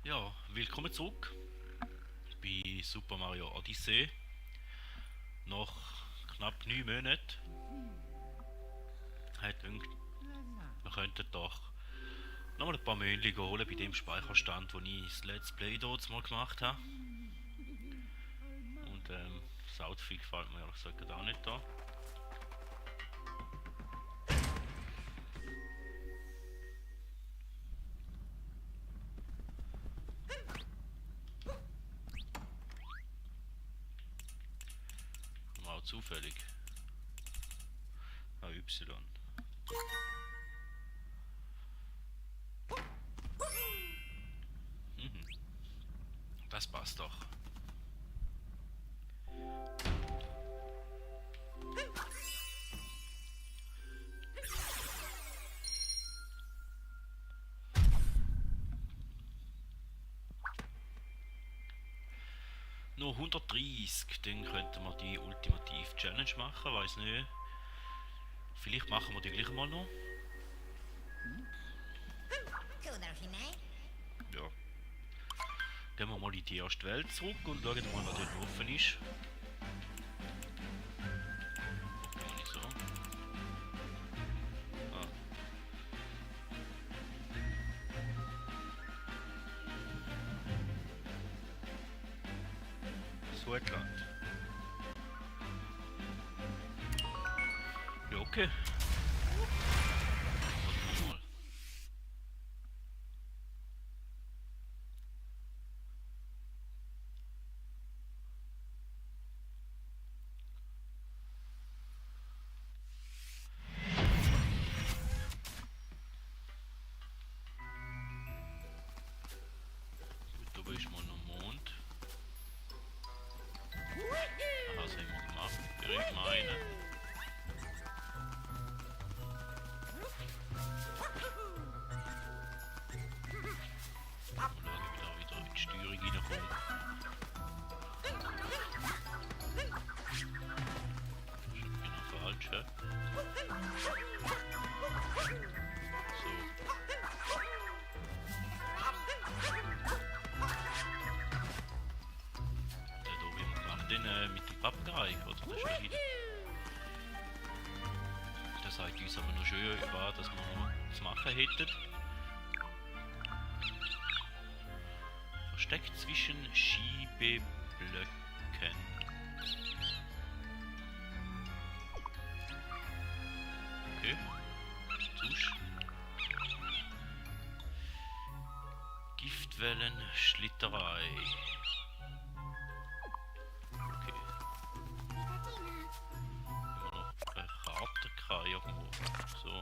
Ja, willkommen zurück bei Super Mario Odyssey. Nach knapp 9 Monaten hat gedacht, wir könnten doch nochmal ein paar Mönche holen bei dem Speicherstand, wo ich das Let's Play dort mal gemacht habe. Und das Outfit gefällt mir ehrlich gesagt auch nicht da. Mal zufällig. Y. Mhm. Das passt doch. Nur 130, dann könnten wir die Ultimative Challenge machen, weiß nicht. Vielleicht machen wir die gleich mal noch. Ja. Gehen wir mal in die erste Welt zurück und schauen mal, was dort offen ist. Machen wir so. Ah. Sweatland. Ja, okay. Warten wir mal. Gut, da ist mal noch Mond. Aha, das haben wir gemacht. Direkt mal rein. Mal schauen, wie da wieder in die Steuerung reinkommt. Schon wieder falsch, hä? So. Der da, wie wir gemacht den mit dem Papagei, oder? Das ist ja wieder. Der sagt uns aber noch schön über, dass wir noch zu machen hätten. Versteckt zwischen Schiebeblöcken. Okay. Tusch. Giftwellen, Schlitterei. Okay. Haben wir noch eine Karte gehabt irgendwo. So.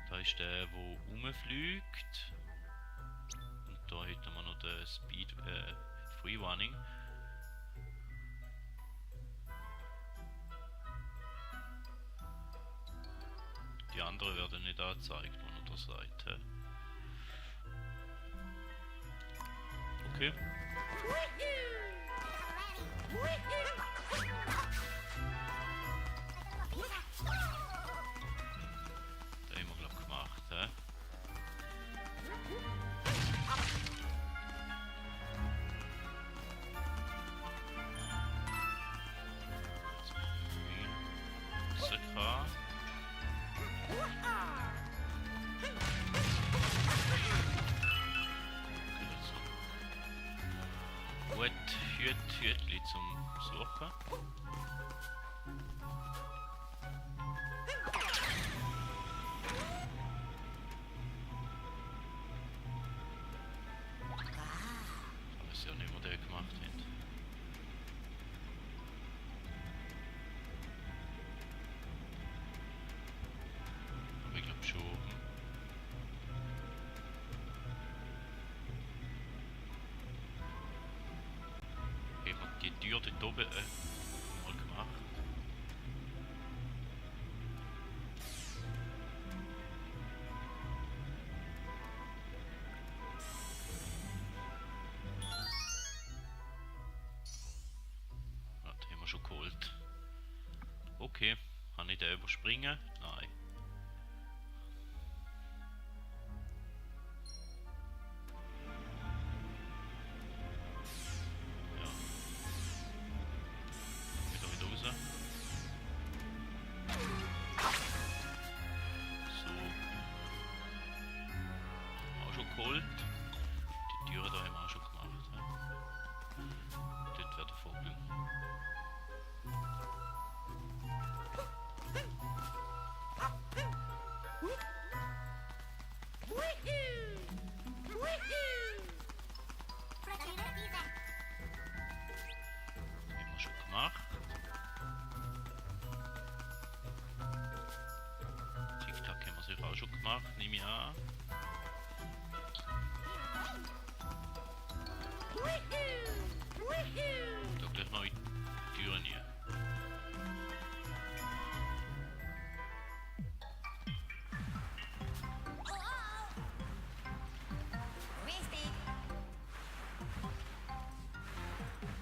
Da ist der, der rumfliegt. Und da hätten wir noch den Speed Freerunning. Die anderen werden nicht angezeigt, wenn er das sagt. Hä? Okay. Da haben wir glaub gemacht. Hä? Zeka. Gut, Hütli zum Suchen. Ich weiß ja nicht, was der gemacht hat. Aber ich glaube schon. Haben wir die Tür dort oben mal gemacht? Ah, die haben wir schon geholt. Okay, habe Kann ich den überspringen? Nein. Ja. Wieder raus. So. Auch schon geholt. Die Türe da haben wir auch schon gemacht. Ja. Dort wäre der Vogel. Haben wir schon gemacht. Tic-Tac haben wir sicher auch schon gemacht, nehme ich an. Da gleich noch in die Türen hier.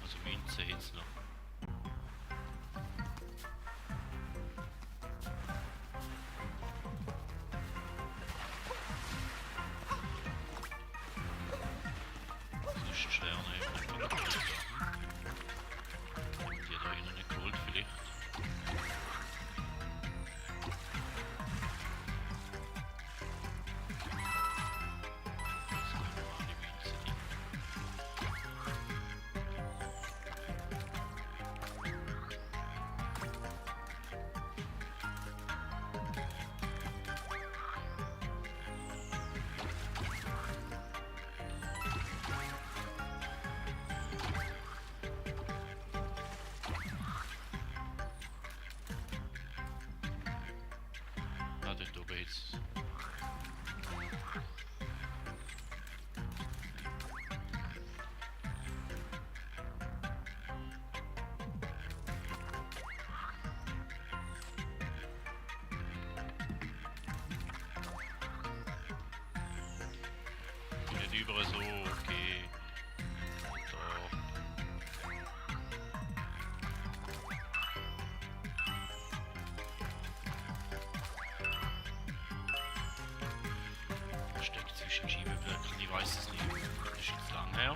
Also Münze jetzt noch. Sonst Sterne eben nicht geholt. Die da hinten nicht geholt vielleicht. Jetzt kommen wir alle Münzen hin. Ah, dort oben jetzt. Nicht überall so, okay. Da. Steckt zwischen Schiebeblöcken, ich weiß es nicht. Das ist jetzt lang her.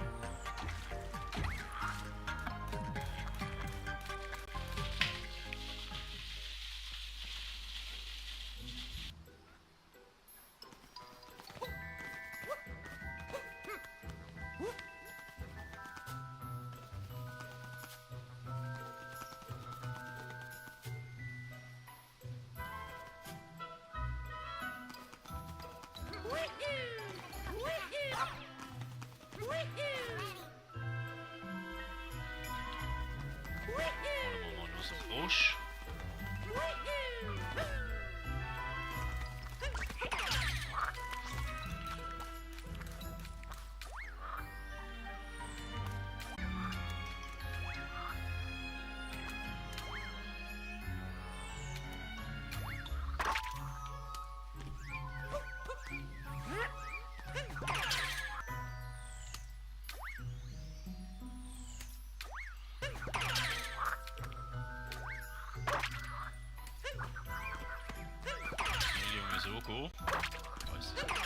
Holen wir mal los auf Frosch. Will Junge so gehen? Weiß es nicht.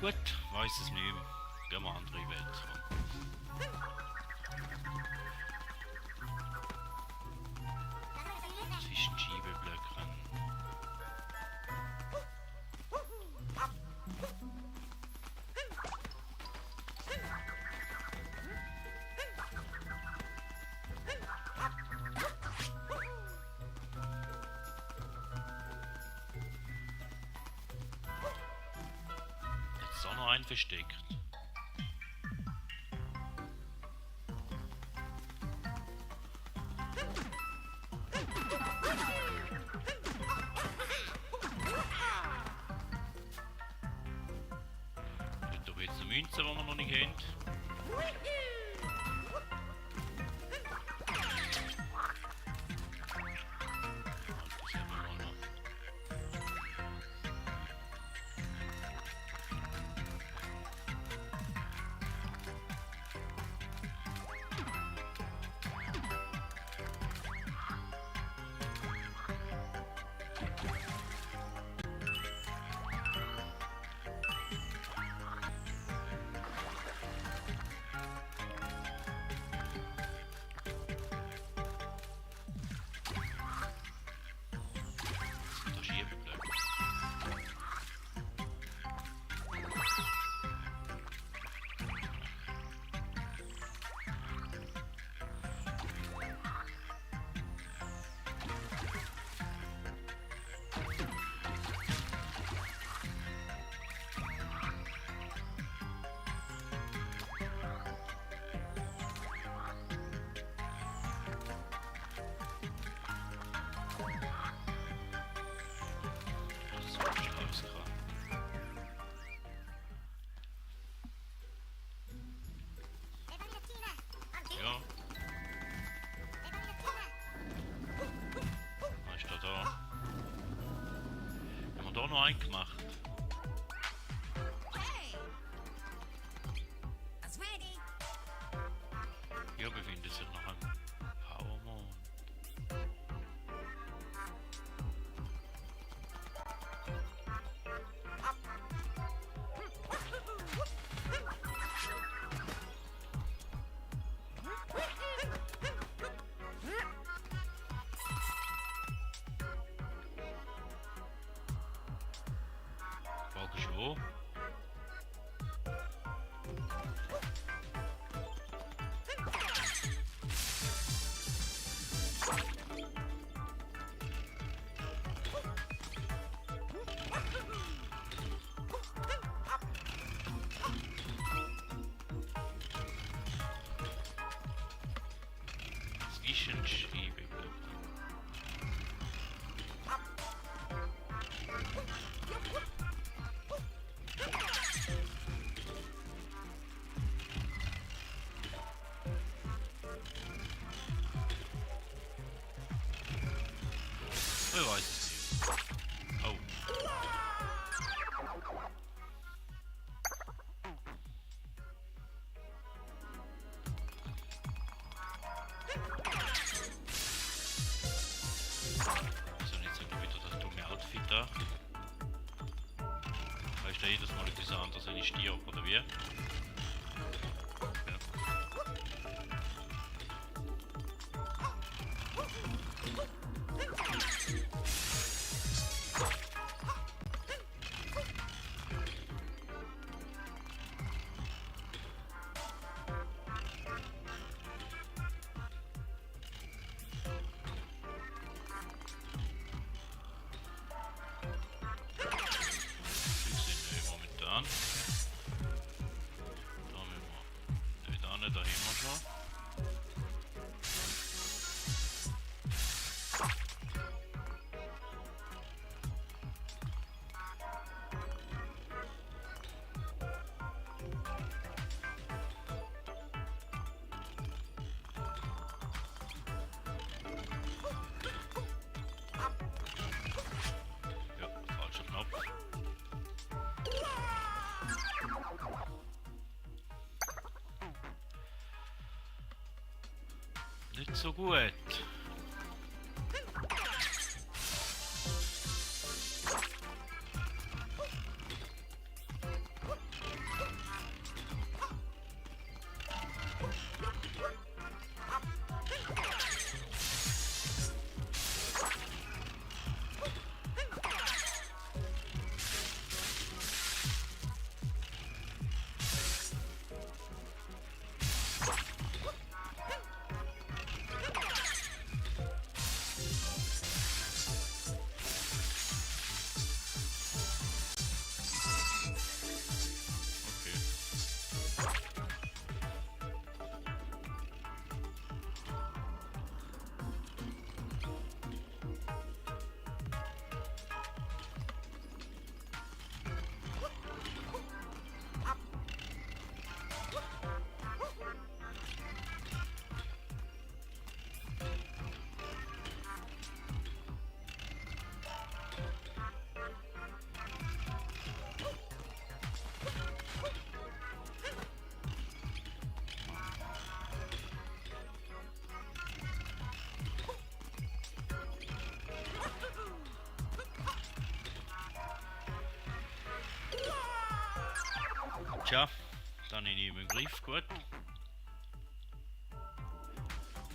Gut, weiß es nicht mehr. Gehen wir andere Welt. Zwischen Schiebeblöcken. Jetzt ist auch noch ein versteckt. Münzen, die wir noch nicht haben. Das haben wir noch. Ja. Was ist da? Haben wir da noch einen gemacht? Hier befindet sich noch ein Powermond. Frage schon. Zwischenschiebe. Ich weiß es nicht. Oh. So, jetzt sind wir wieder das dumme Outfit da. Weißt du jedes Mal etwas anderes, wenn ich stirb, oder wie? Ja. Momentan. Da haben wir wieder eine, da haben wir schon. Ja, falscher Knopf. Nicht so gut. Tja, dann nehme ich im Griff, gut.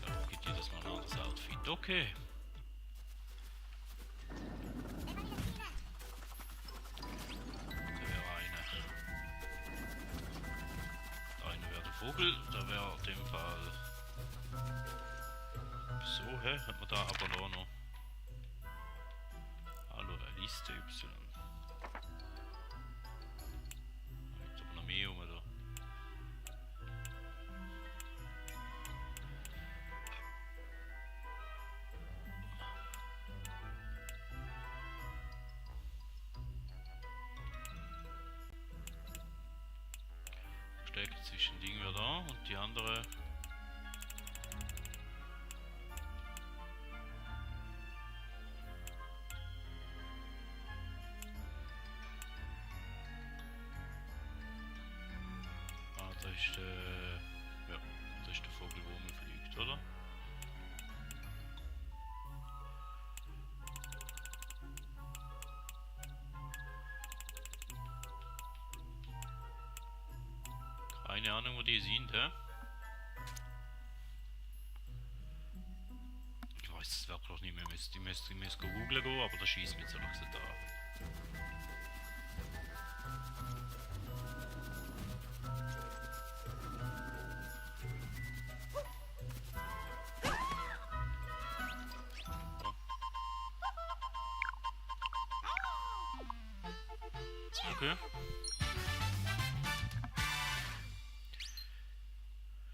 Dann gibt dir das mal ein anderes Outfit. Okay. Da wäre einer wäre der Vogel, da wäre in dem Fall. So, hä? Hat man da aber noch. Hallo, eine Liste Y. Jetzt aber noch mehr um da. Steckt zwischen Ding wir da und die andere. Da ist der. Ja, da ist der Vogel, wo rumfliegt, oder? Keine Ahnung, wo die sind, hä? Ich weiß es wirklich nicht mehr. Ich müsste googeln gehen, aber das schießt mir jetzt ehrlich gesagt an. Okay.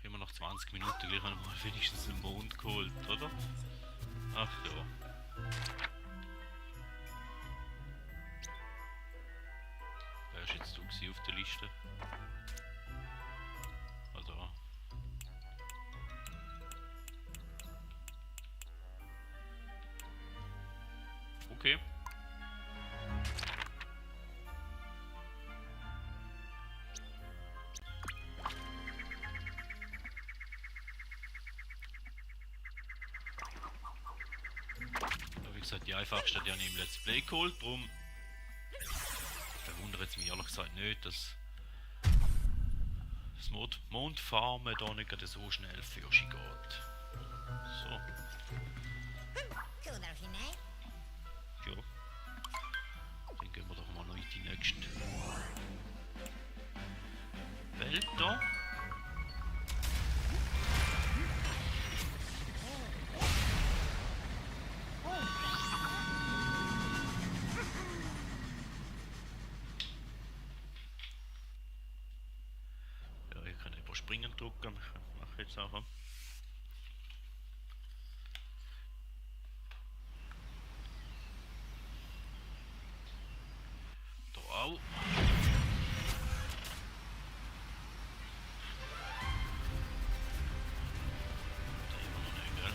Immer noch 20 Minuten gleich haben wir wenigstens einen Mond geholt, oder? Ach ja. Wer ist jetzt du auf der Liste? Also. Okay. Wie gesagt, die einfachste, die habe ich im Let's Play geholt, drum verwundert es mich ehrlich gesagt nicht, dass das Mondfarmen da nicht gerade so schnell für sich geht. So. Ja. Dann gehen wir doch mal noch in die nächste Welt da. Springen drücken, mache ich jetzt auch. Da auch. Da immer noch nicht, gell?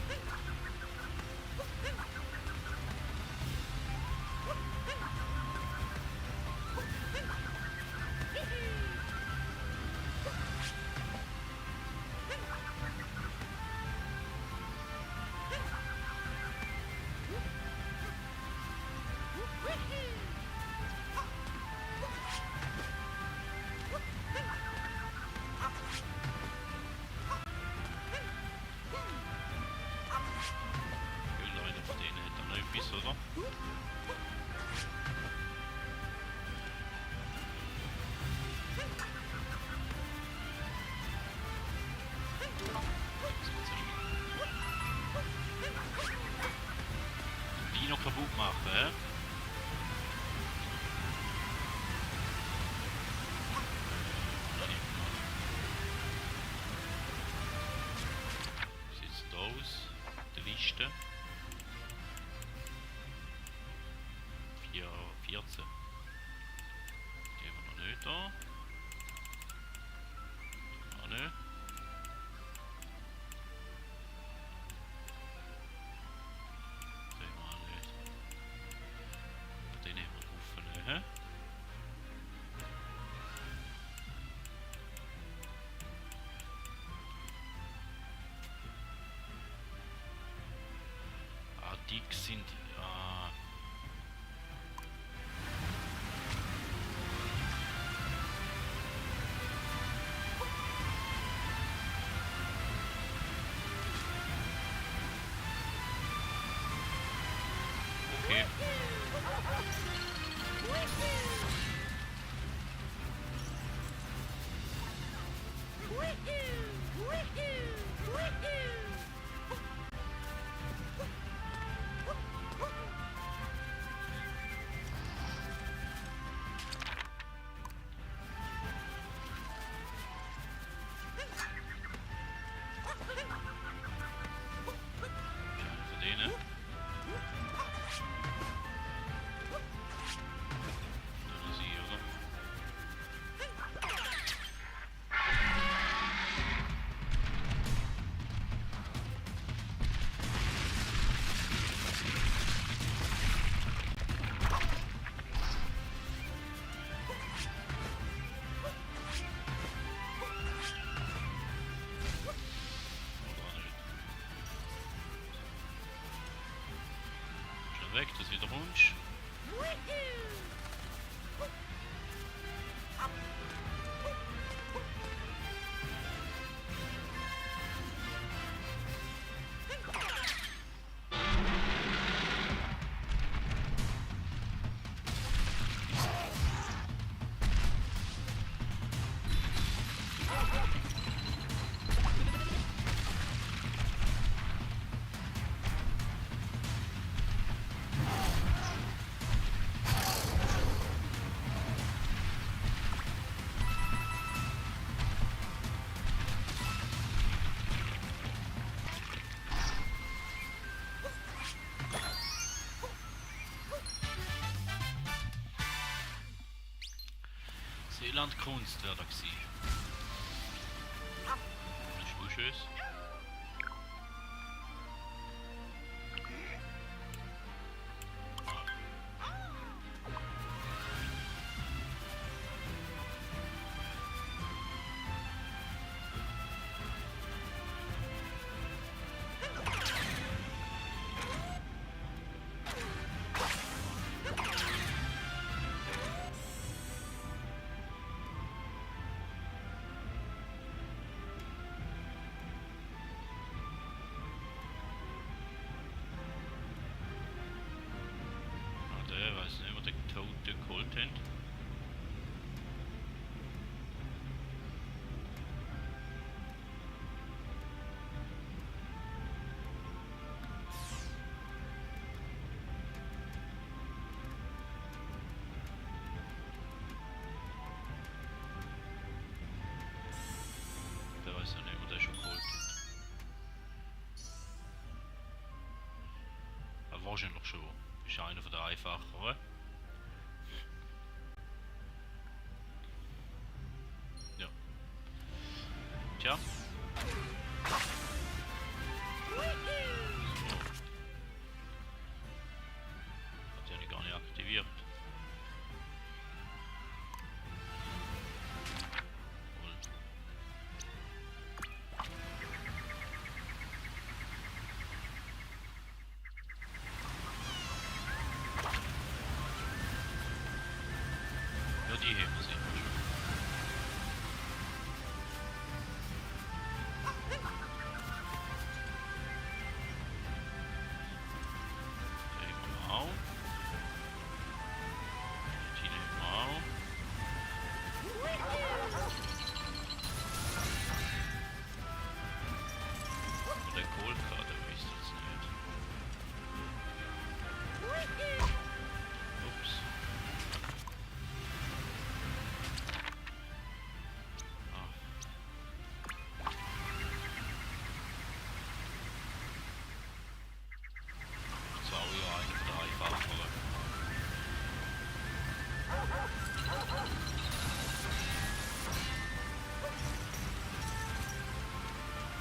Oder? Die noch kaputt machen, hä? Wie sieht's da aus? Die Liste. 14. Die haben wir noch nicht da. Auch nicht. Den haben wir auch nicht. Den haben wir offen, hä? Ah, dick sind die. Ah. weg, dass du wieder kommst. Seelandkunst wäre da gewesen. Das ist wohl schön. Ich weiß nicht, ob wir den Toten geholt haben. Der weiß ja nicht, ob der schon geholt hat. Aber wahrscheinlich schon. Ist einer von der einfacheren. Ja. Tja. Hat ja gar nicht aktiviert. Ja, die heben sich schon. Da heben wir auch. Die heben wir auch. Und der Kohlkarte wisst ihr jetzt nicht. Ups. Das war auch ja eine von der einfacheren.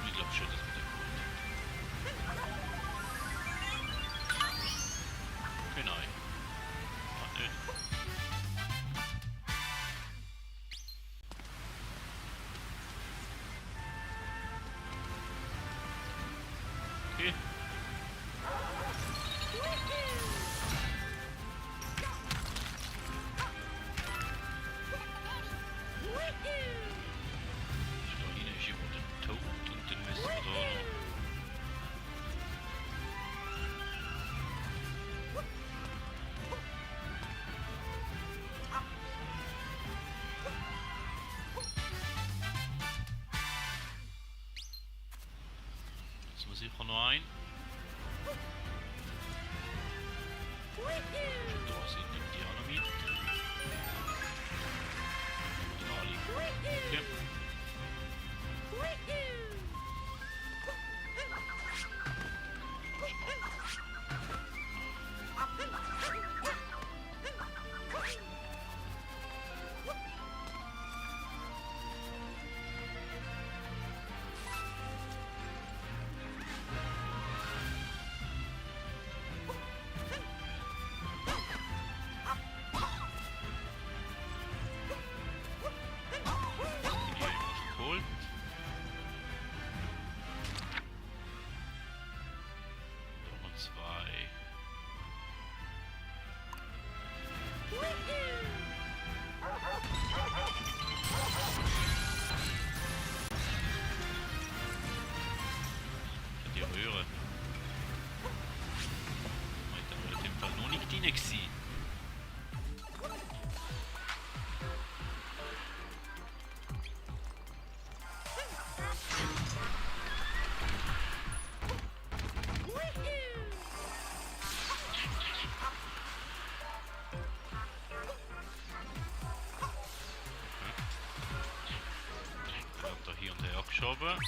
Ich glaube schon, dass wir den geholt haben. Okay, nein. Ach, nicht. Okay. Da hinten ist jemand tot und dann müssen wir da noch. Jetzt muss sicher noch ein. Schon da sind, nimmt die auch noch mit. Die alle. Okay. gewesen. Wird da hier und her geschoben.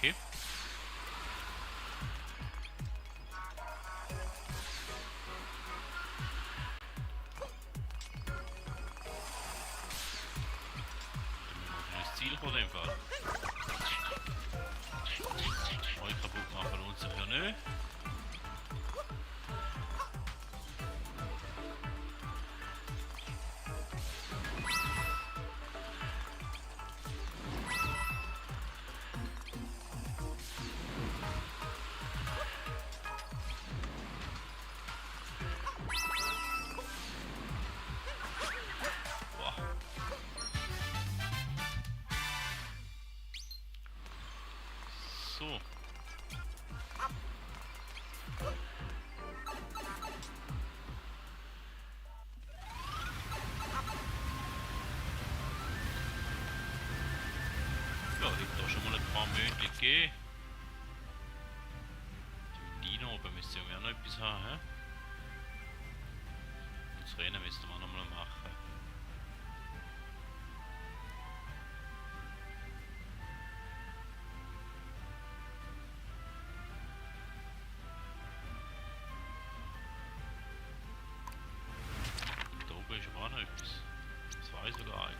Okay. Das Ziel von dem Fall. Euch kaputt machen lohnt sich ja nicht. So. Ja, ich habe da schon mal ein paar Möglich gegeben. Die Dino oben müsste ja noch etwas haben, hä? Und das Rennen müssten wir noch mal machen. Da oben ist aber auch noch etwas. Das weiß ich gar nicht.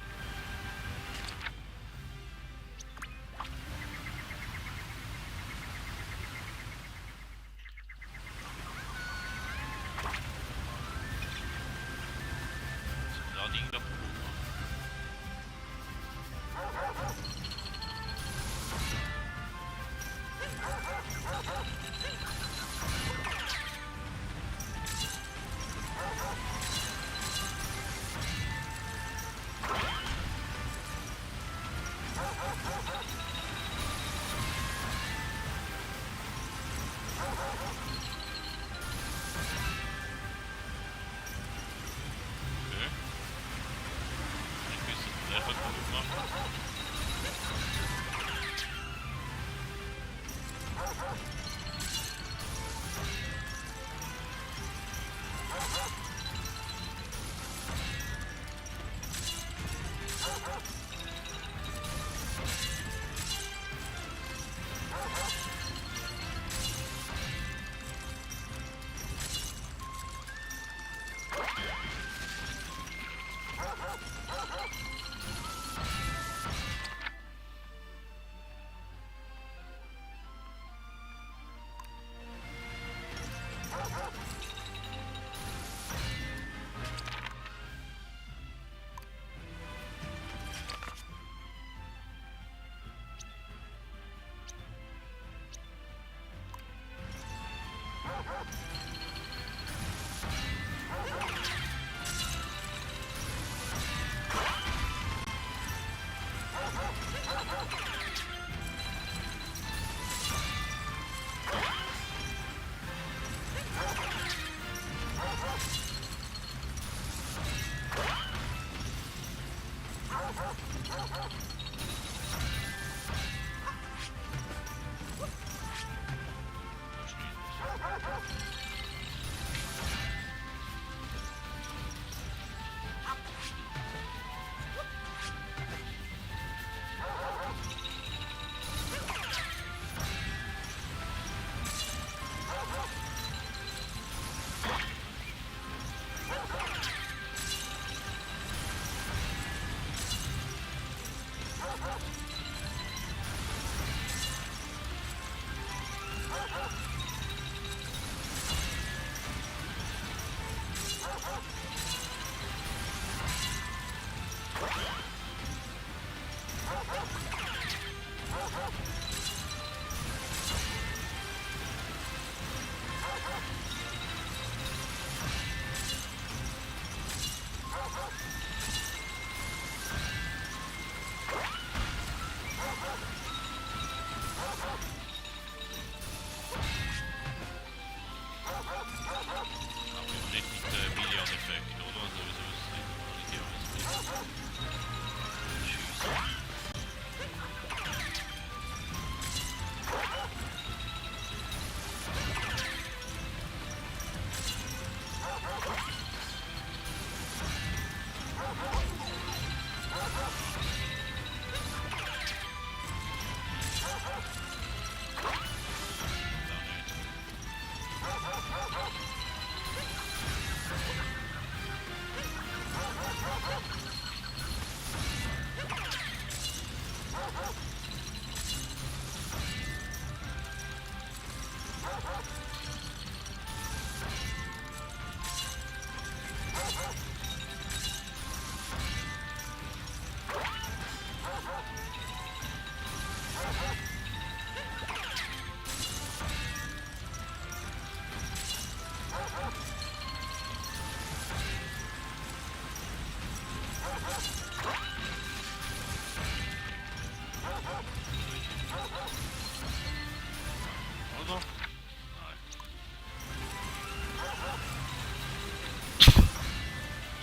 Oder? Nein.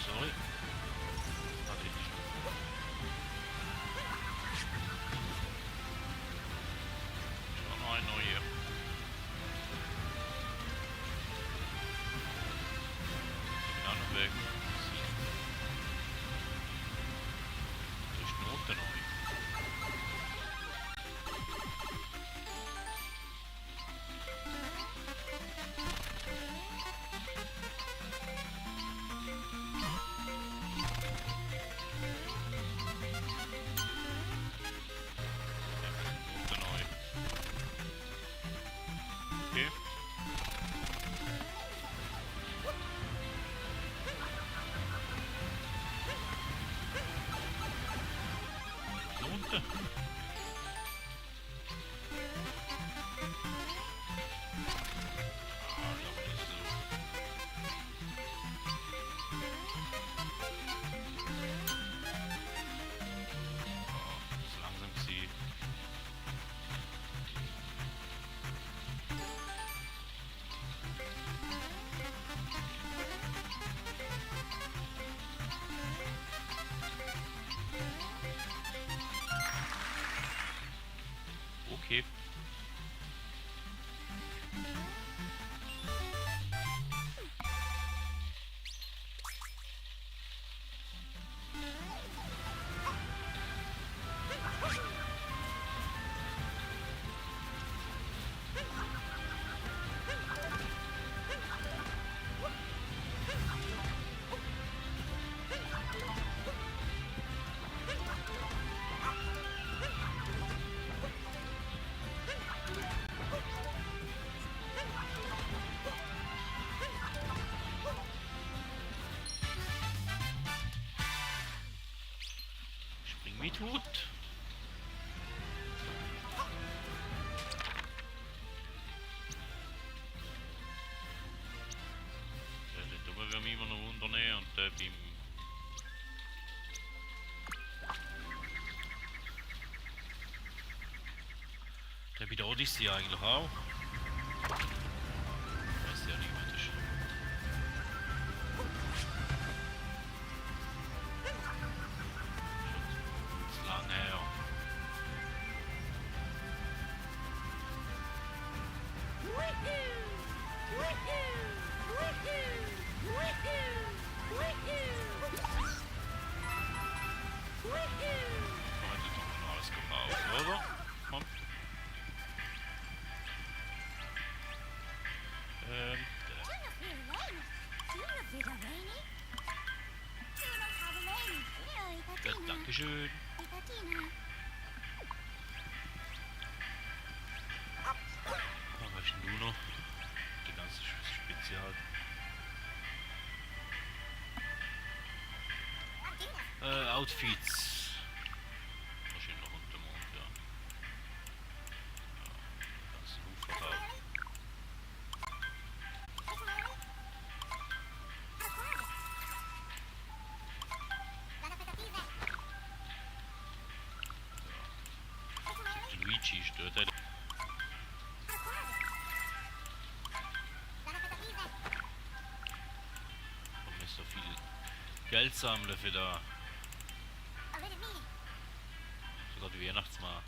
Sorry. Warte, ich nicht. Schon noch ein neuer. Ich bin auch noch weg. Da ist die Note neu. Note neu. Okay. Note. Ah, ich glaube nicht so. Oh, ist langsam gewesen. Okay. Spring mit Hut. Der Dumme wird mich immer noch wundern und der beim... Der bei der Odyssey eigentlich auch. Weiß ja nicht, was das ist. Schon zu lange her. Man hätte doch noch alles gebraucht, oder? Komm. Dankeschön. Was ist denn du noch? Die ganze Spezial. Outfits. Wahrscheinlich noch unter dem Mond, ja. Das ist ein Haufen drauf. Der Luigi ist dort. Und wir so viel Geld sammeln für da. Sogar die Weihnachtsmann.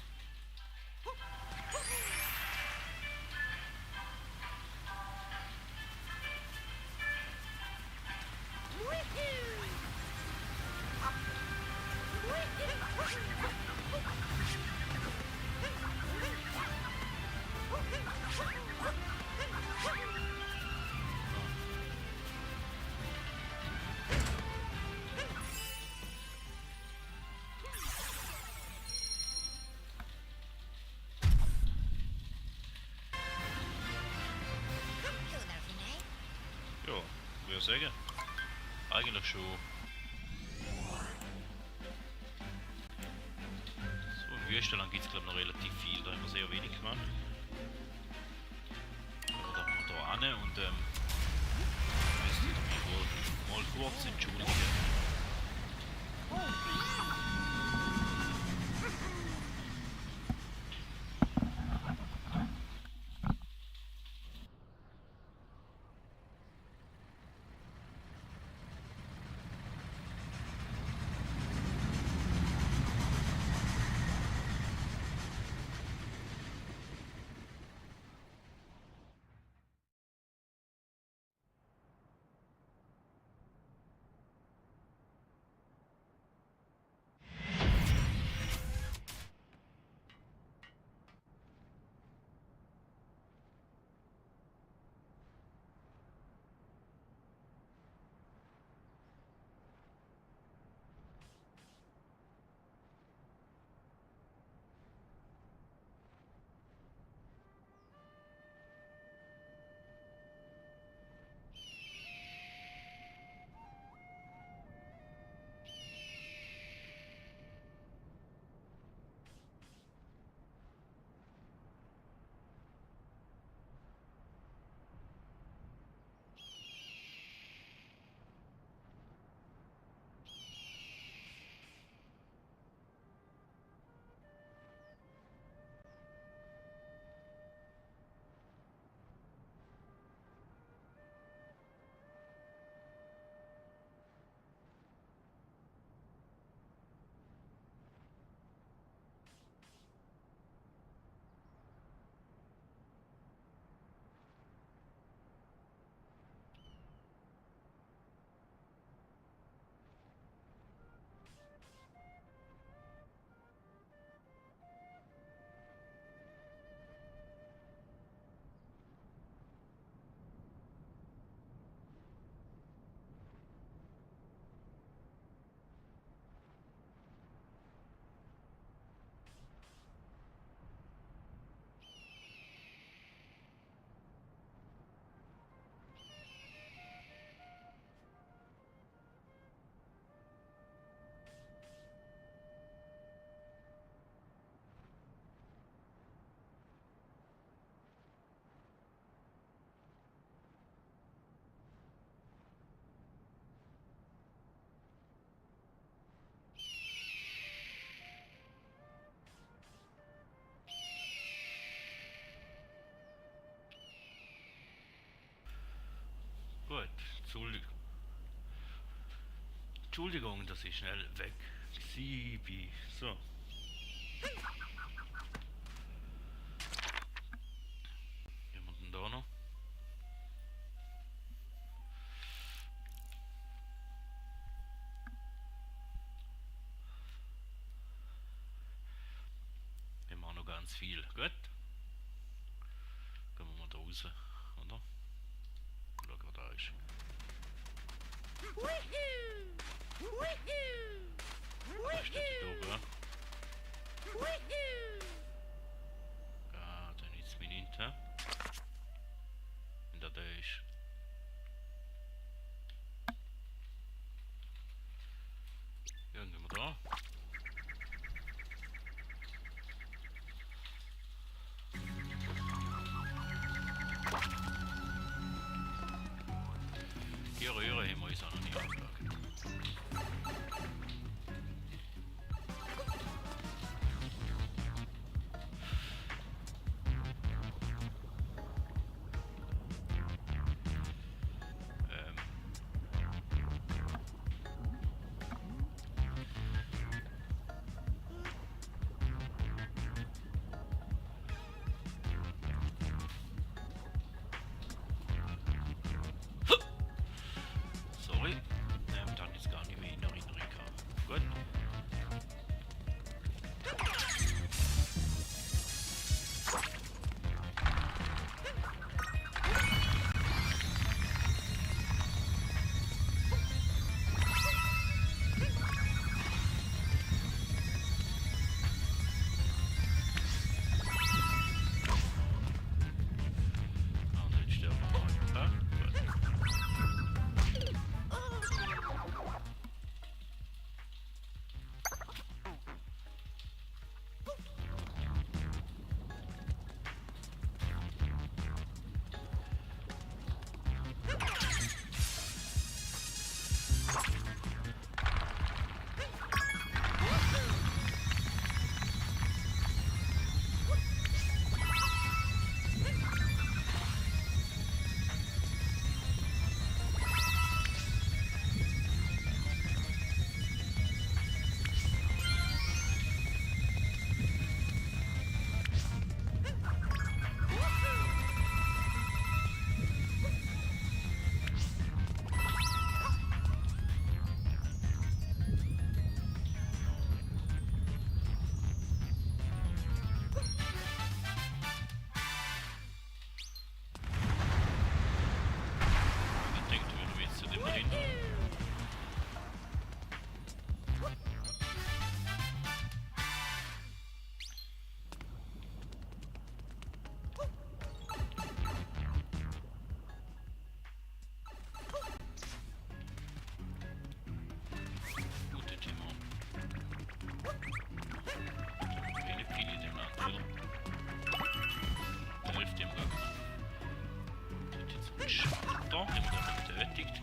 Ja, würde ich sagen. Eigentlich schon. So, im Wüstenland gibt es glaube ich noch relativ viel. entschuldigen. Gut, Entschuldigung, dass ich schnell weg bin. So. Jemanden da noch? Wir haben auch noch ganz viel. Gut. Gehen wir mal da raus, oder? Schau, wer da ist. Da steht da oben. Ah, dann ist mein hinten. Und da ist. Ja, dann gehen wir da. Die Röhre haben wir uns auch noch nicht angeschaut. Schalter, den man dann betätigt.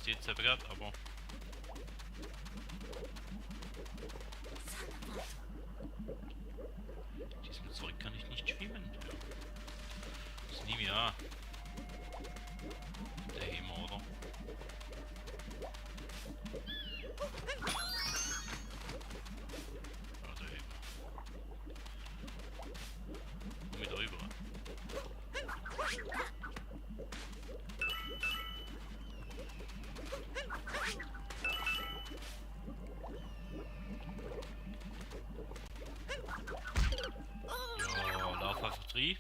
Jetzt aber gerade, aber diesmal zurück kann ich nicht schwimmen. Ja. Das nehme ich an. Der Hämer, oder? Ja, der Hämer. Mit rüber. Ja, lauf einfach drin.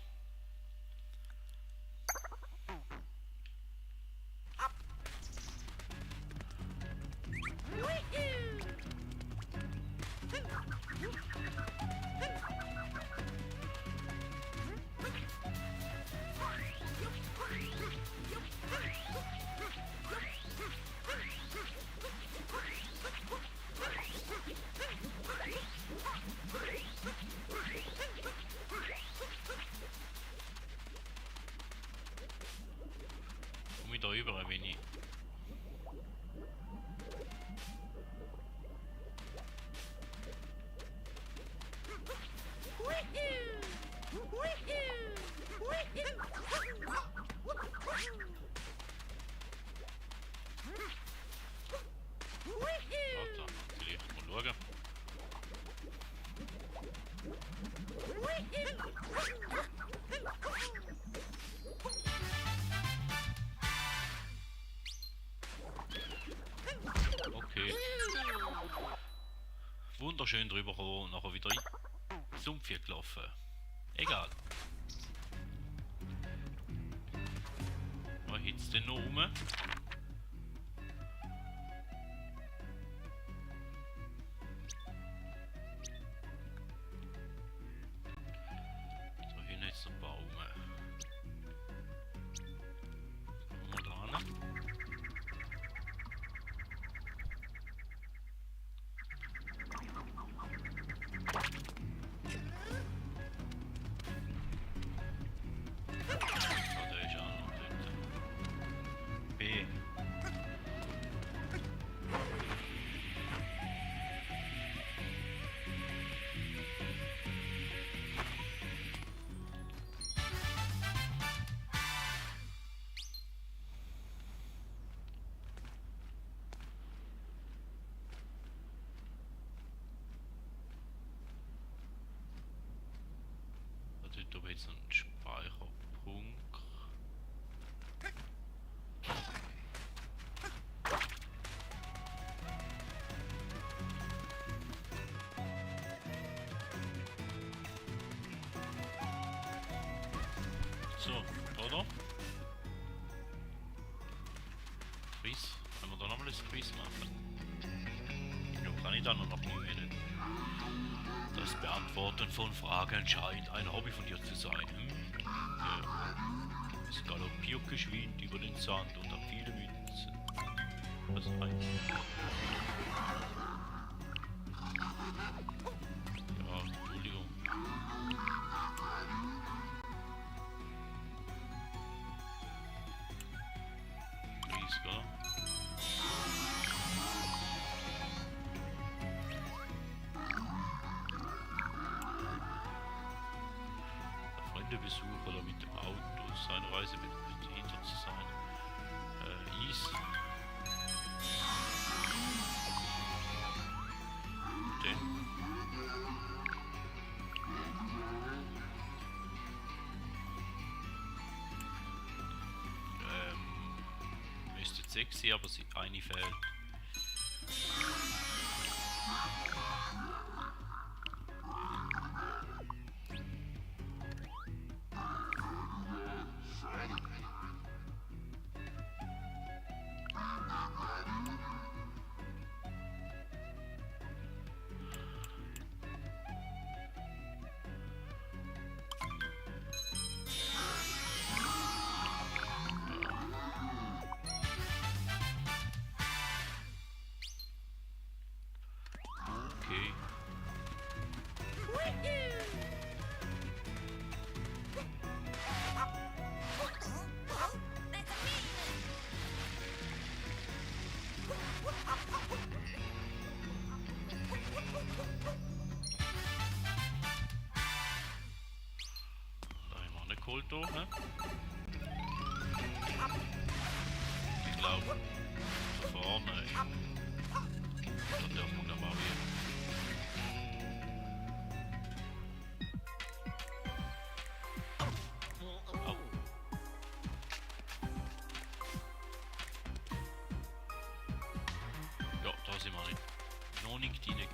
Da über ein wenig. Warte, vielleicht mal schauen. Okay. Wunderschön drüber gekommen und nachher wieder in Sumpf hier gelaufen. Egal. Was hit's denn noch rum? Da hinten jetzt noch ein paar rum. Kommen wir da hin? Da habe jetzt noch einen Speicherpunkt. So, oder? Quiz. Können wir da nochmal ein Quiz machen? Ja, kann ich dann noch nie wählen. Das Beantworten von Fragen scheint ein Hobby von dir zu sein. Ja. Es galoppiert geschwind über den Sand und hat viele Münzen. Was heißt? Ja, Entschuldigung. Quiz, oder? Besuch oder mit dem Auto seine Reise mit hinter zu sein. Is. Den. Müsste sexy, aber sie eine fehlt. Au. Da vorne, ey. Da darf man glaube auch hier. Au. Ja, da sind wir nicht. Noch nicht die gesehen.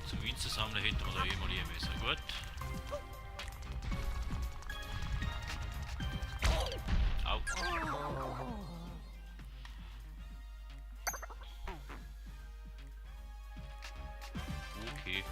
Zum Münzen sammeln hätten wir da eh mal hier müssen. Gut. Au. Okay.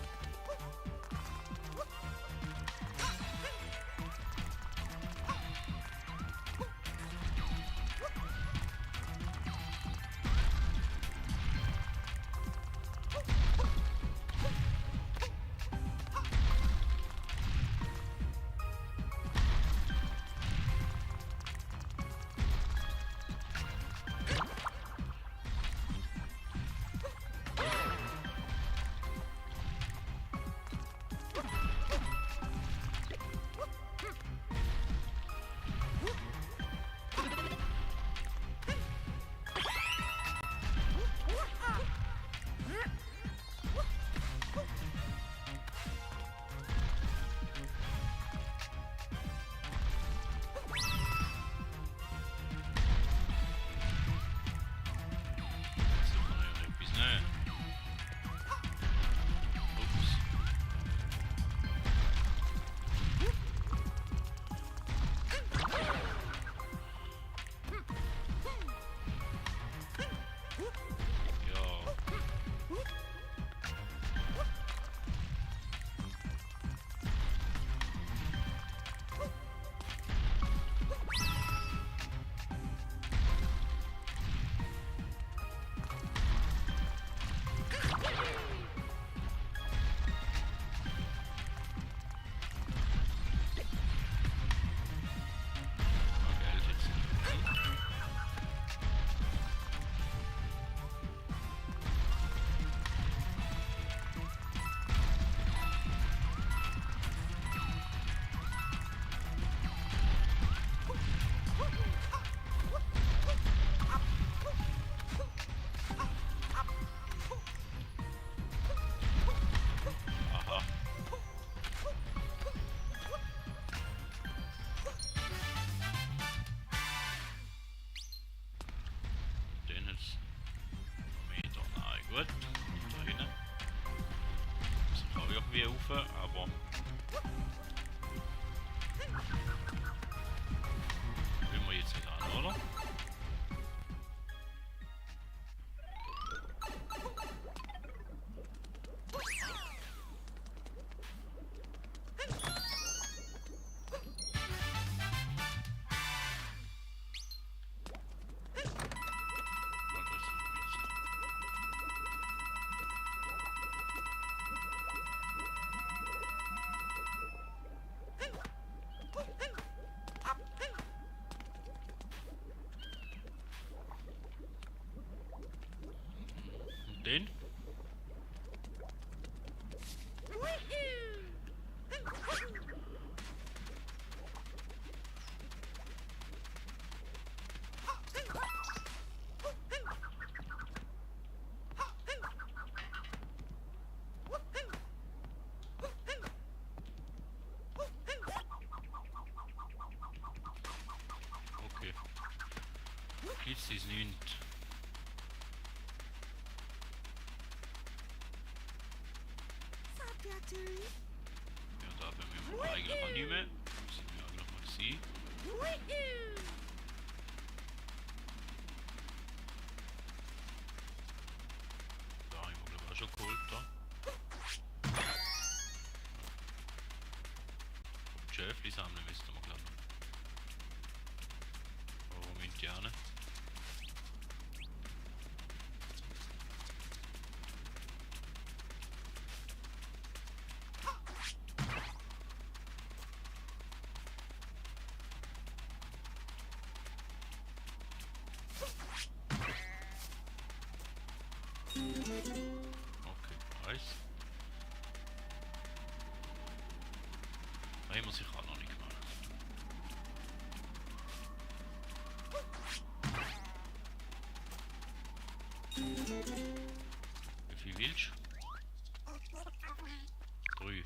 Gut, da hinten. Das kann ich irgendwie rauf, aber... Will wir jetzt nicht an, oder? Den? Okay. Kids ist nicht. Ja, da werden wir mal eigentlich noch nicht mehr. Müssen wir auch noch mal sehen. Da haben wir glaube ich auch schon geholt. Da. Schäfli sammeln müssten wir glaube ich. Warum sind die auch nicht? haben wir sicher auch noch nicht gemacht. Wie viel willst du? 3. Gut.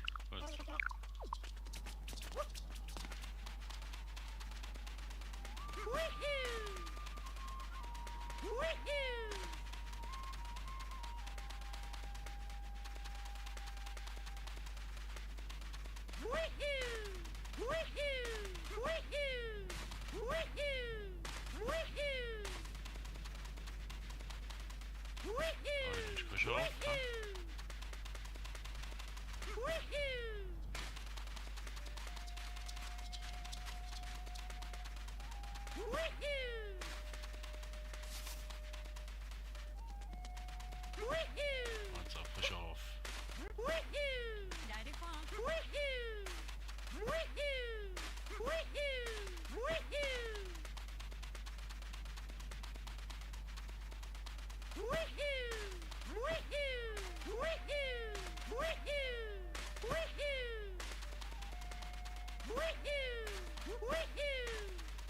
Ich kann schon. Jetzt auch frisch auf.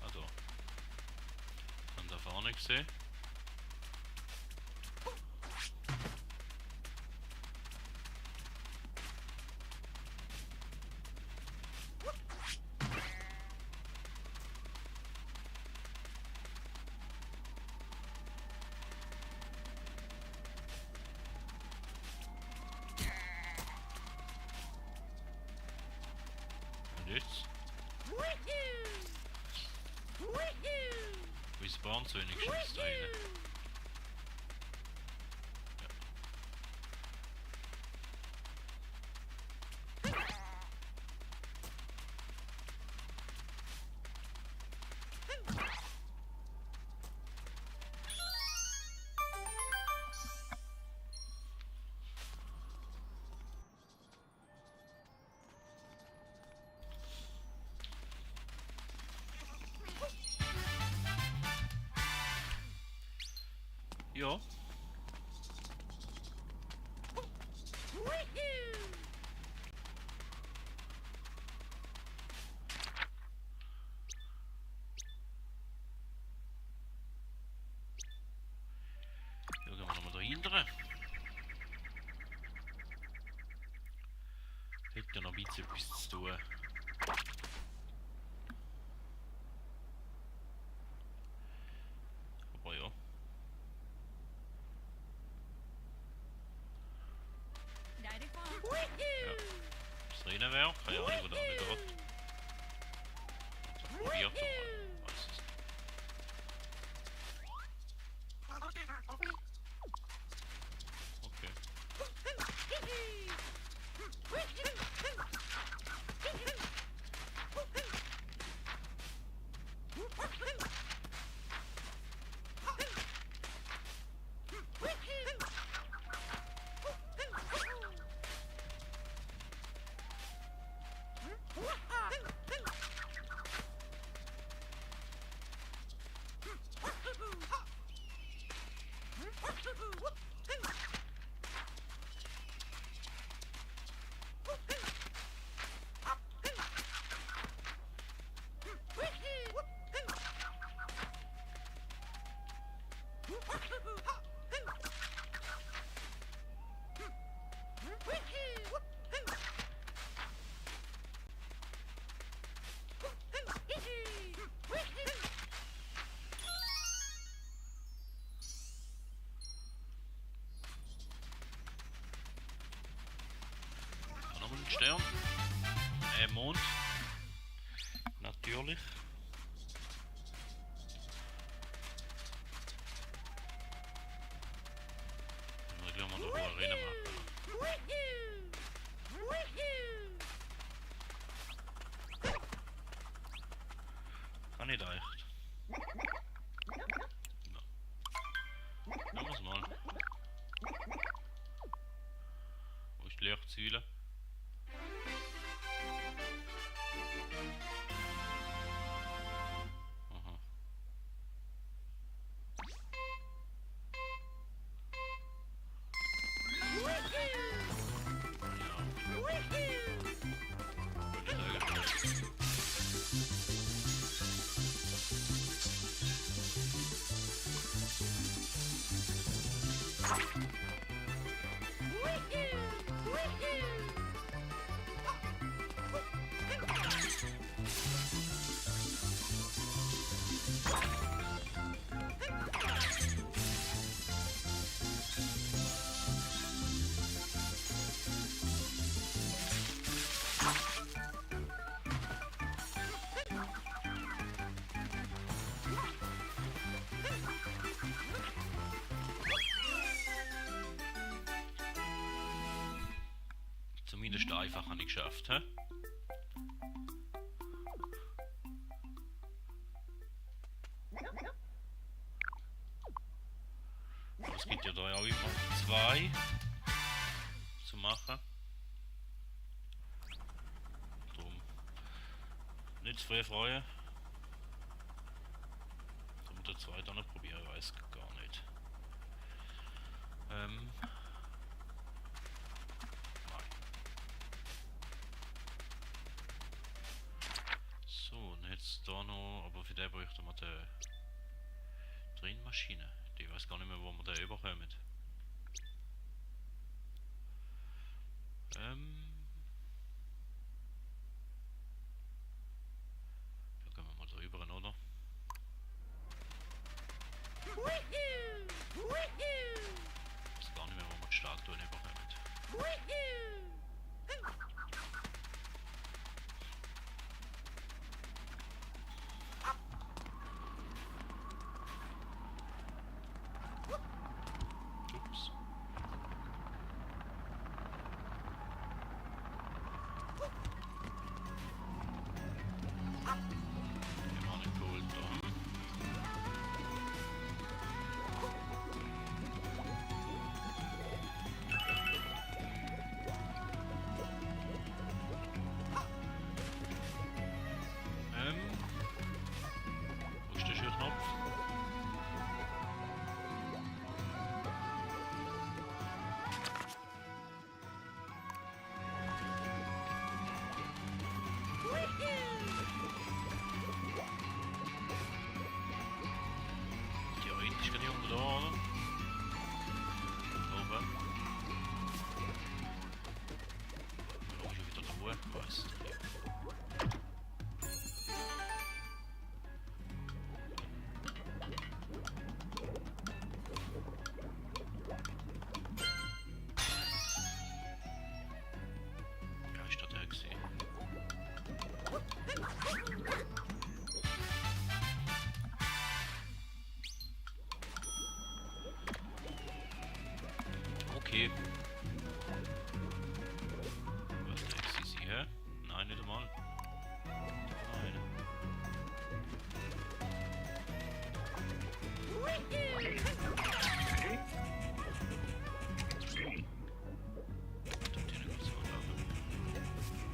Also, von da vorne gesehen. Und jetzt? Wie spawnen so wenigstens Teile? Ja. Schauen wir nochmal dahinter. Hätte ja noch ein bisschen etwas zu tun. Aber ja. Ja. Das drinnen wäre, keine Ahnung, wo da nicht geht. Also probiert mal. Weiß es nicht. Okay. Nochmal ein Stern. Mond. Natürlich. Dann will ich mal noch eine Arena machen. Kann nicht echt. No. Machen wir's mal. Wo ist die Lichtsäule? Aha. Ja. Würde ich sagen. dreifach habe ich geschafft, hä? Es gibt ja da auch immer 2 zu machen. Drum nicht zu früh freuen. Damit der zweite auch noch probieren, ich weiß gar nicht. Nein. So, und jetzt da noch, aber für den bräuchte man die Drehmaschine. Ich weiß gar nicht mehr, wo wir den überkommen. Ja, gehen wir mal da rüber, oder? Ich weiß gar nicht mehr, wo wir die Statuen überkommen. Ups. Die waren nicht geholt da. Wo ist der Schildknopf? Theoretisch kann ich unten da, oder? Oben. Dann ist wieder da Ruhe. Weißt du. Ja, ist da der gesehen. Okay. Was ist der XCC her? Nein, nicht einmal. Nein.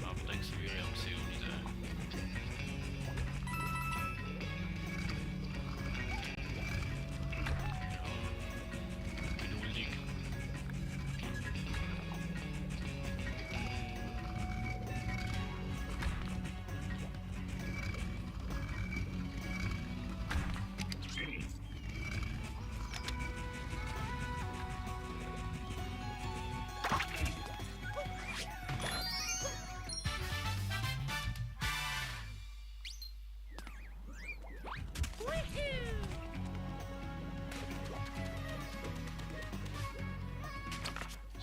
Aber denkst du, wir haben sie und diese. Geduldig.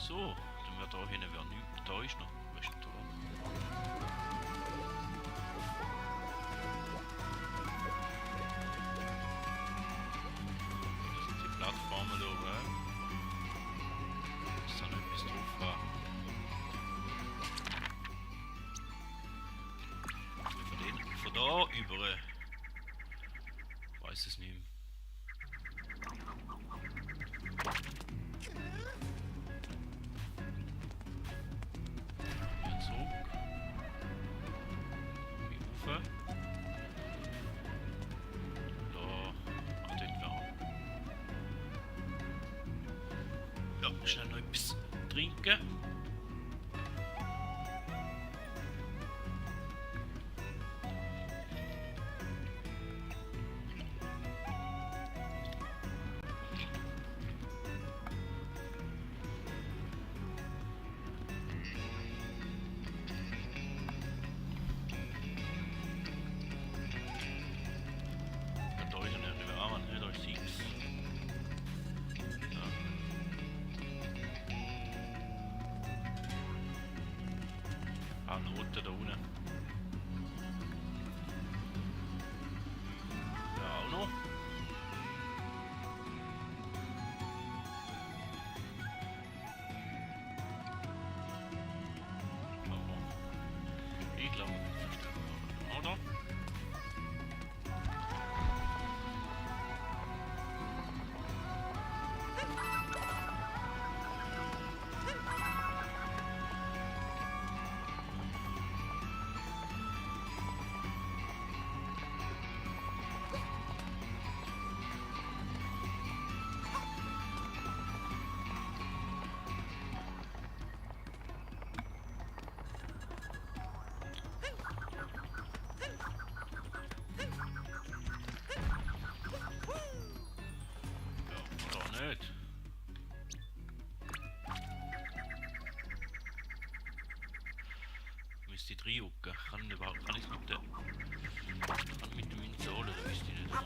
So, dann wird da hinten wer nichts. Da ist noch. Weißt du, oder? Das sind die Plattformen da oben. Ist da noch etwas drauf war. Von da über. Weiß es nicht mehr. Hier zurück. Wie Ufer. Da. Ah, den wir. Ja, schnell noch etwas trinken. Noten da unten. Ja, auch noch. müsste ich reinjucken. Kann ich mit der Münze holen, das wüsste ich nicht mal.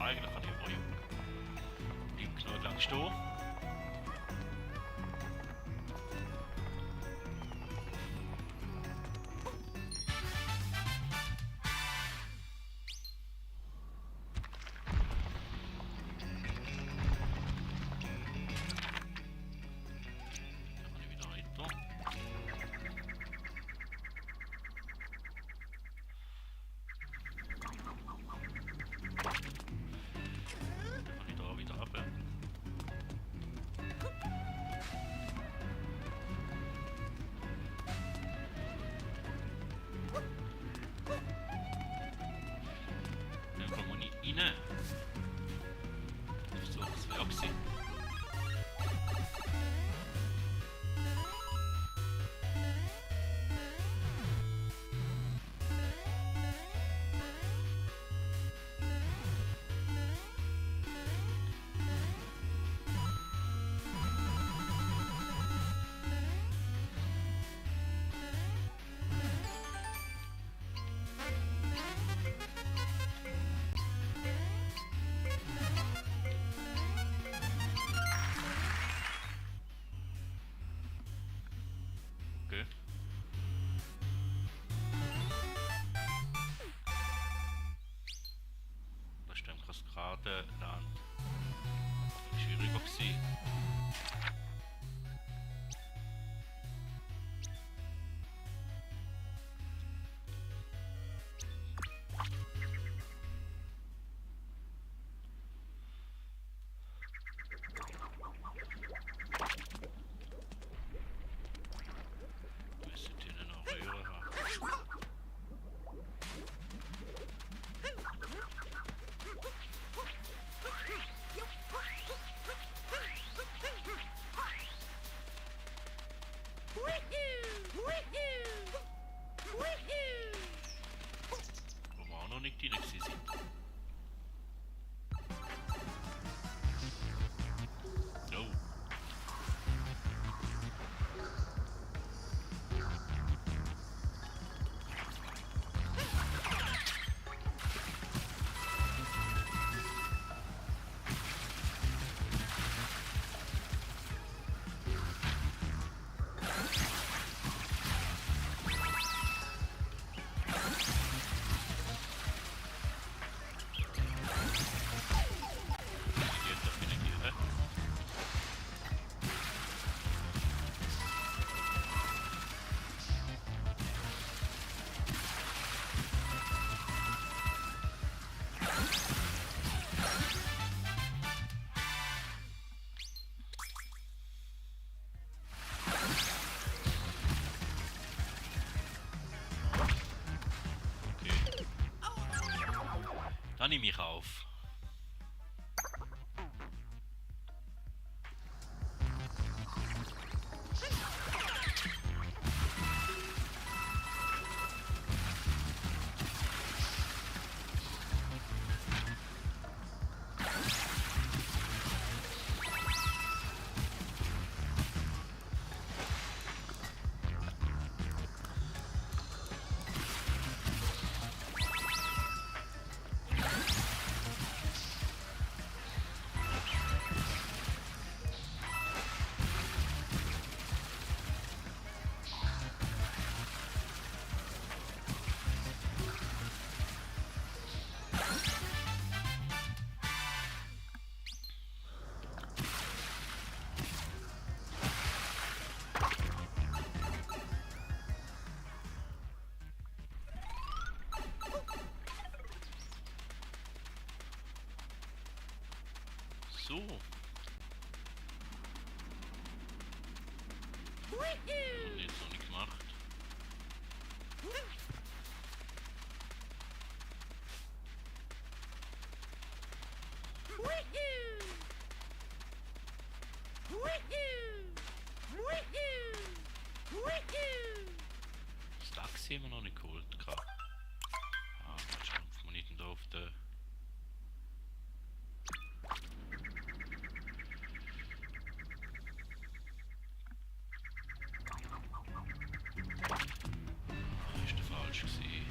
Eigentlich kann ich überjucken. Bleib genau lang stehen. Rein. So, das wäre auch Sinn. Okay. Das stimmt, Kaskade, Land. Schwieriger gewesen. Wo wir auch noch nicht direkt sind. Oh. Dann nehme ich auf. So. Und jetzt noch nicht gemacht. Das Taxi haben wir noch nicht geholt. Ah, mal schauen, ob wir nicht da auf der... Ah, ist der falsch gewesen.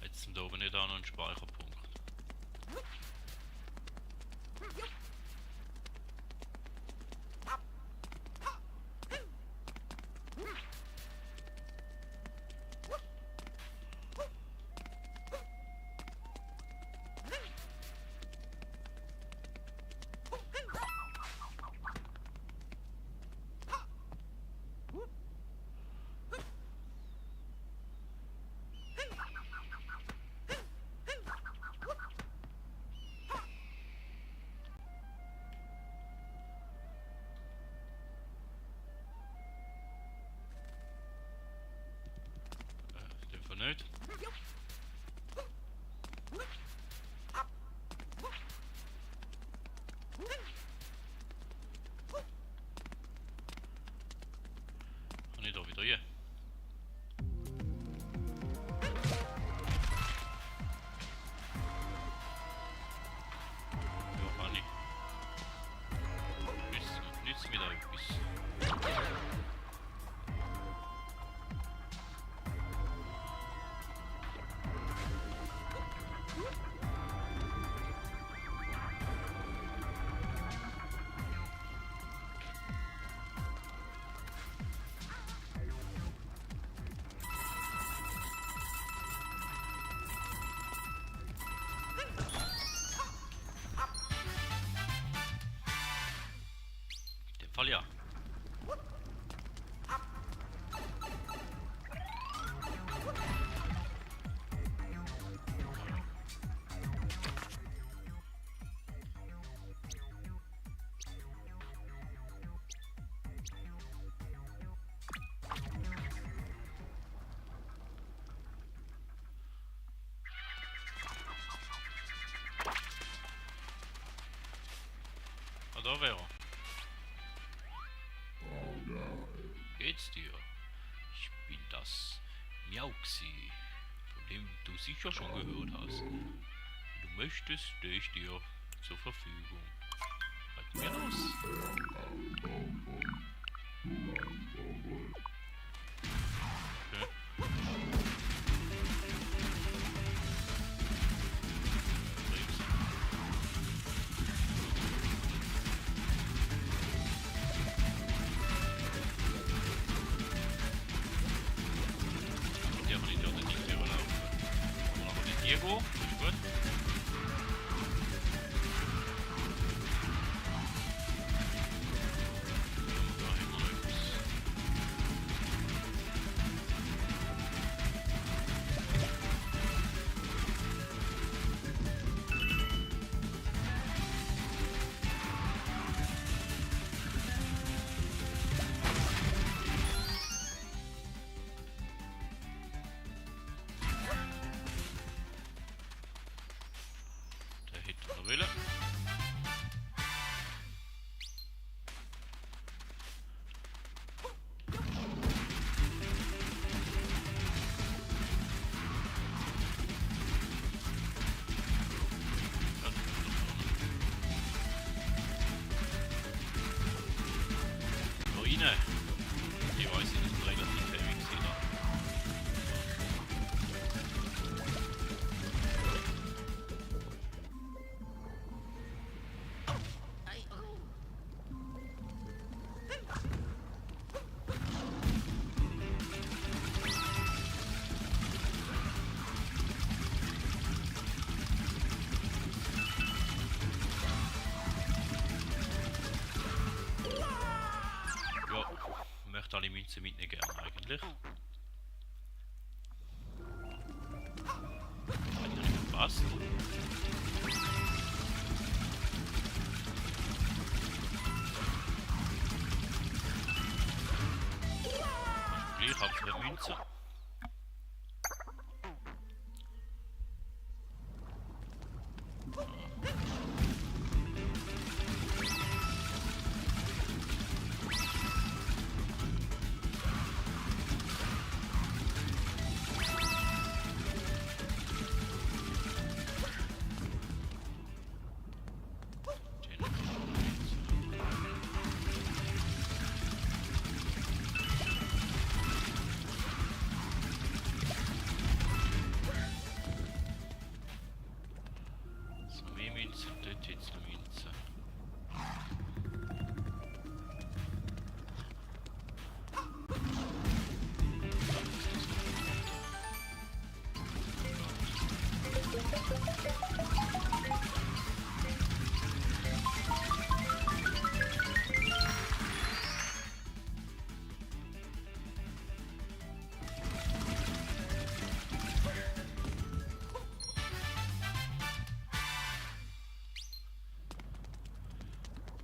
Jetzt sind da oben nicht auch noch ein Speicherpunkt. Nicht. Kann ich da wieder hier? Ja, kann ich. Nützt mir da etwas. In dem Fall ja. Ah, da wäre er. Geht's dir? Ich bin das Miauxi, von dem du sicher schon gehört hast. Wenn du möchtest, stehe ich dir zur Verfügung. Halten wir los. Okay. Diego, ist gut. Da haben wir noch etwas. Der hätte noch wollen. Ruine. Ich weiß nicht, das ist relativ heavy gewesen da. Ja, ich möchte alle Münzen mitnehmen gerne eigentlich. Hat ja nicht gepasst. ich habe 2 Münzen.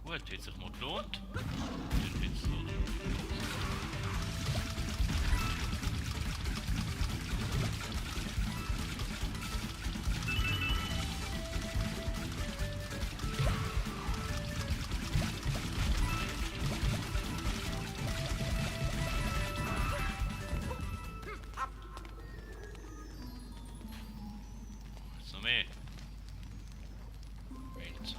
Gut, hat sich mal gelohnt. Dann jetzt so. So mehr. Münzen.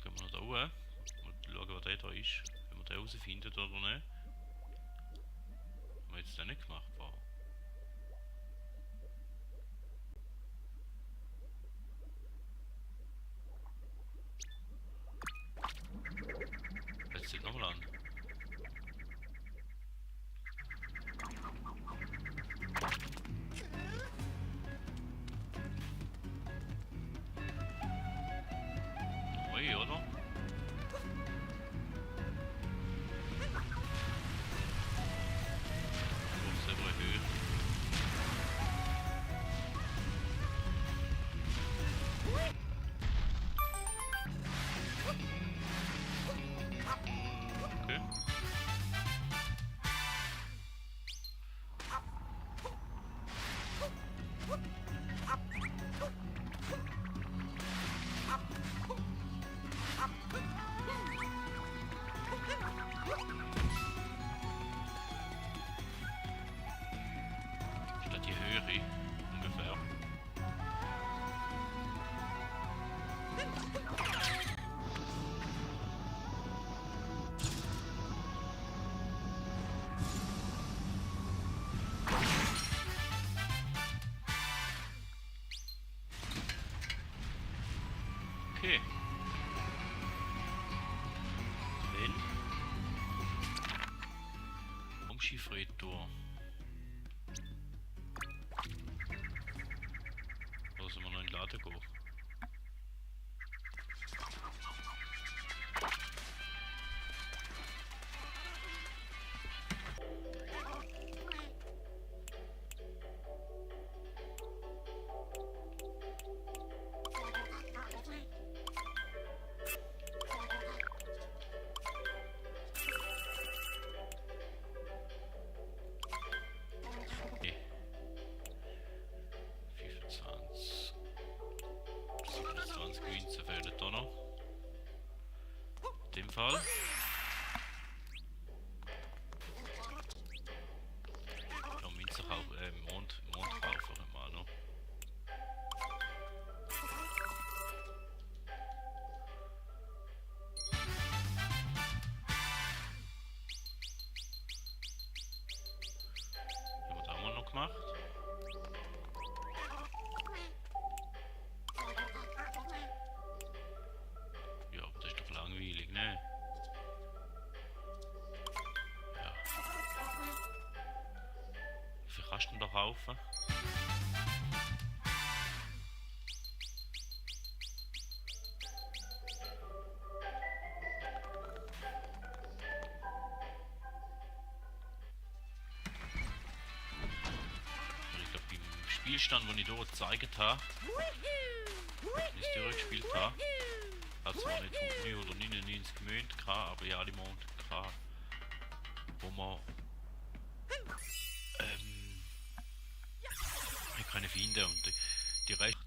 Gehen wir noch da hoch. Mal schauen, was der da ist. Wenn wir den herausfinden oder nicht. Haben wir jetzt den nicht gemacht, war. Jetzt zieht nochmal an. Ui, oder? Die Höhe ungefähr. Okay. Wenn Umschiffretour. Oder sind wir noch in Laden gehen? Nee. 25. 27 Münzen fehlen da noch. In dem Fall. Ja, Münzen kaufen, Mond kaufen wir mal noch. Haben wir da mal noch gemacht? Ja, aber das ist doch langweilig, ne? Ja. Wie viel kannst du denn da kaufen? Spielstand, den ich hier gezeigt habe, wie ich es durchgespielt habe, hat zwar nicht 199 Gemüt gehabt, aber ja, die Monate gehabt, wo man keine Feinde und die recht.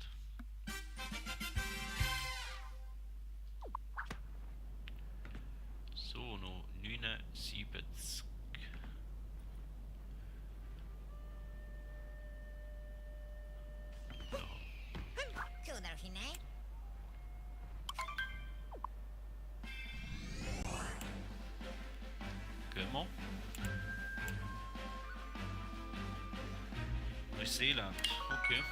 So, noch 79. Ja. Gehen wir. Neuseeland, okay.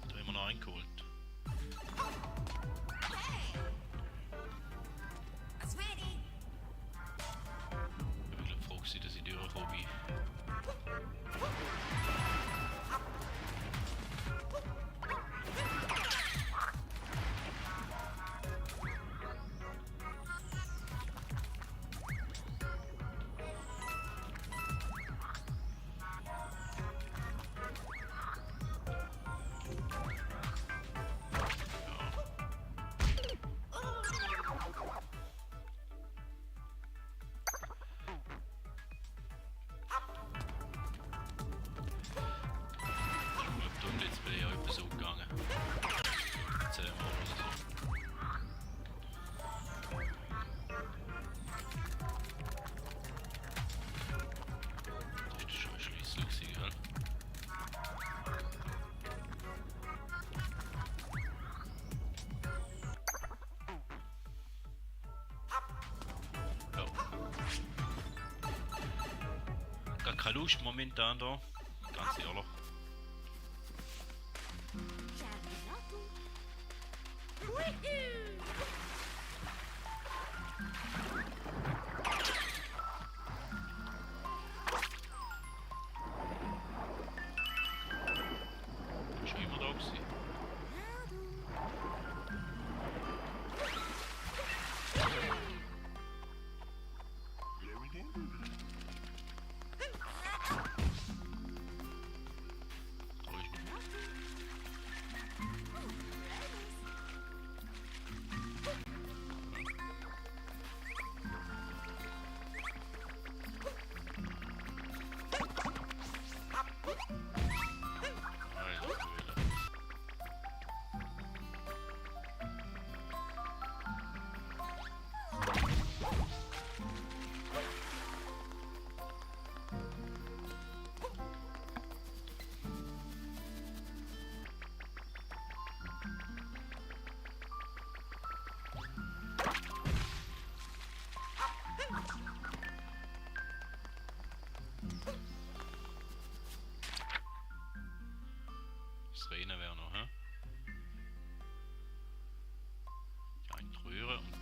Da haben wir noch eingeholt. Ich glaube, frag sie, dass ich die auch Hobby. Jetzt bin ich auch etwas so gegangen. Erzähl mal, was so. Das ist schon ein Schlüssel gewesen, gell? Ja. Gar keine Lust momentan da. Ganz ehrlich. Ist immer da gewesen. Da ist noch. Also, Höhle. Das Rennen wäre noch, hä? Ja, ein Tröhre und.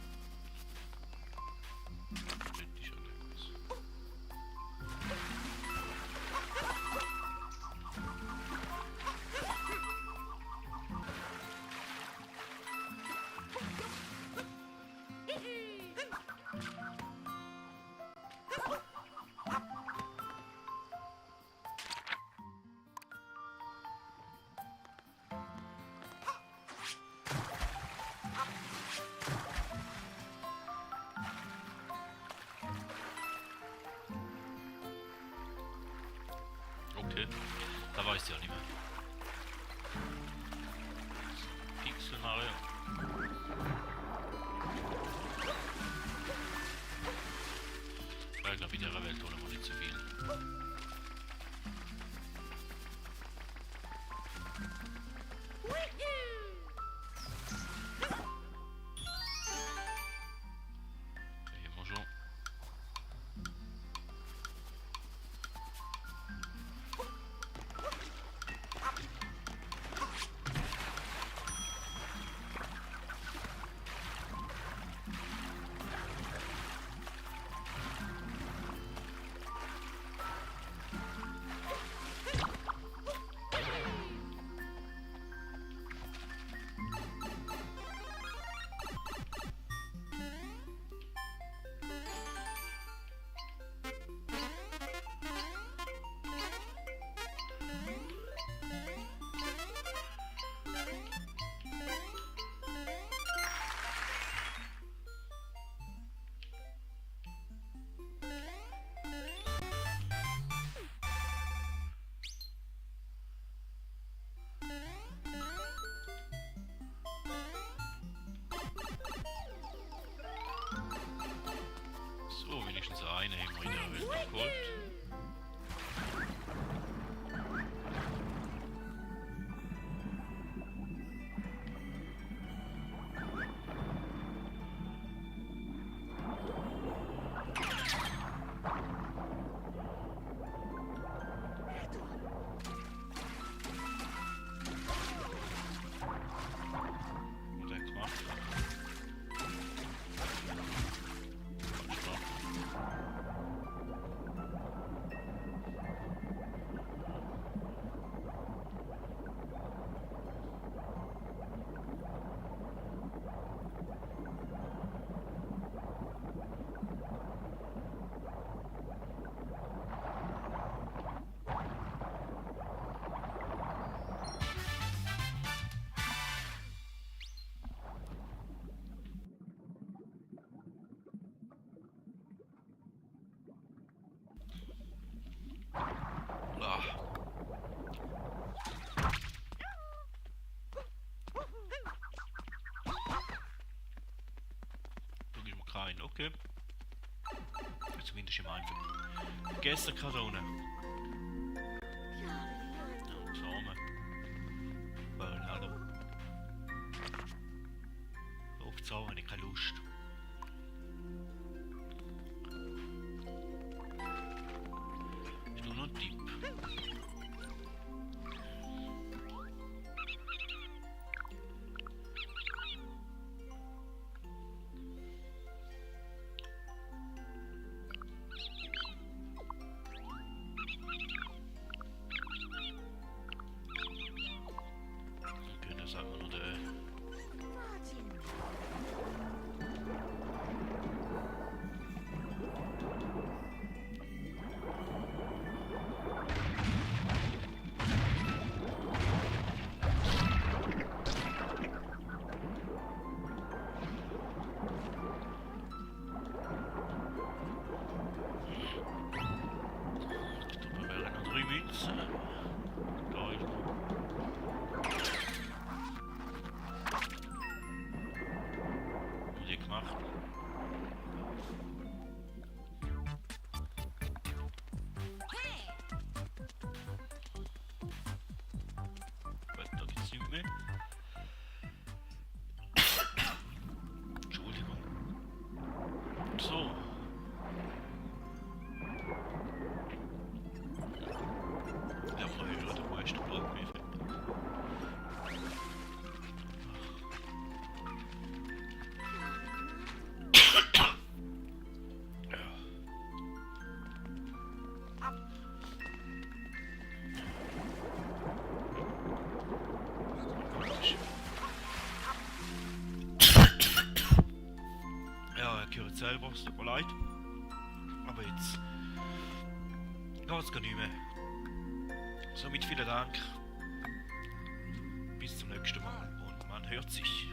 Das ist schon etwas. Okay, da weiß ich ja nicht mehr. Pixel Mario. Weil ich glaube, in der Welt holen wir nicht zu viel. Okay, immer schon. Gold. Kein, okay. Zumindest im Einfach. Gästekanone. Ja, Samen. Well, hallo. Aufzahlen habe ich keine Lust. Ist nur noch ein Tipp. Entschuldigung. So. Ja, vorher oder wo ist der Block gewesen? Selber, es tut mir leid. Aber jetzt geht's gar nicht mehr. Somit vielen Dank. Bis zum nächsten Mal und man hört sich.